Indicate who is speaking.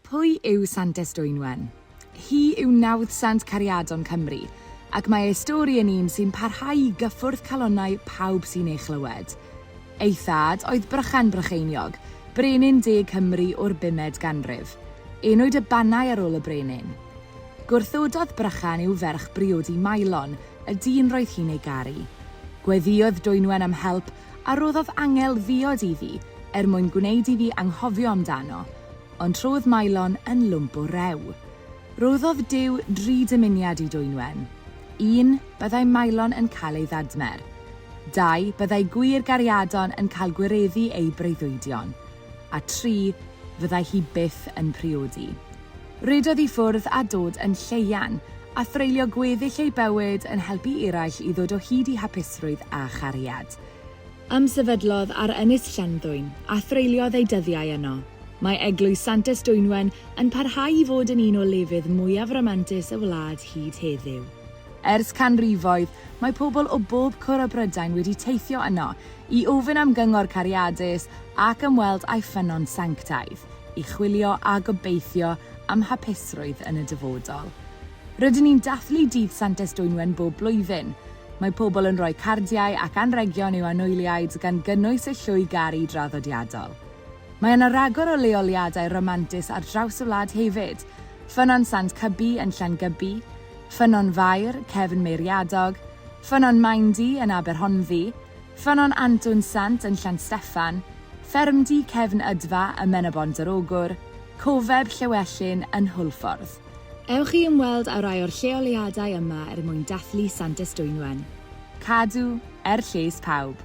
Speaker 1: Pwy yw Santes Dwynwen? Hi yw nawddsant cariadon Cymru, ac mae ei stori yn un sy'n parhau i gyffwrdd calonnau pawb sy'n ei chlywed. Ei thad oedd Brychan Brycheiniog, brenin de Cymru o'r bumed ganrif. Enwyd y Bannau ar ôl y brenin. Gwrthododd Brychan i'w ferch briodi Maelon, y dyn roedd hi'n ei garu. Gweddïodd Dwynwen am help a roddodd angel ddiod iddi er mwyn gwneud iddi anghofio amdano, Ond trodd Maelon yn lwmp o rew. Rhoddodd Duw dri dymuniad i Dwynwen. Un, byddai Maelon yn cael ei ddadmer. Dau, byddai gwir gariadon yn cael gwireddu eu breuddwydion. A tri, fyddai hi byth yn priodi. Rhedodd i ffwrdd a dod yn lleian, a threulio gweddill ei bywyd yn helpu eraill i ddod o hyd i hapusrwydd a chariad. Ymsefydlodd ar Ynys Llanddwyn a threuliodd ei dyddiau yno. Mae Eglwys Santes Dwynwen yn parhau i fod yn un o lefydd mwyaf rhamantus y wlad hyd heddiw. Ers canrifoedd, mae pobl o bob cwr o Brydain wedi teithio yno i ofyn am gyngor cariadus ac ymweld â'i ffynnon sanctaidd, i chwilio a gobeithio am hapusrwydd yn y dyfodol. Rydyn ni'n dathlu Dydd Santes Dwynwen bob blwyddyn. Mae pobl yn rhoi cardiau ac anrhegion i'w anwyliaid, gan gynnwys y llwy garu draddodiadol. Mae yna ragor o leoliadau rhamantus ar draws y wlad hefyd, Ffynnon Sant Cybi yn Llangybi, Ffynnon Fair, Cefn Meiriadog, Ffynnon Maendy yn Aberhonddu, Ffynnon Antwn Sant yn Llansteffan, Ffermdy Cefn Ydfa ym Mhen-y-bont yr Ogwr, Cofeb Llewellyn yn Hwlffordd. Ewch i ymweld â rhai o'r lleoliadau yma er mwyn dathlu Santes Dwynwen. Cadw, er lles pawb.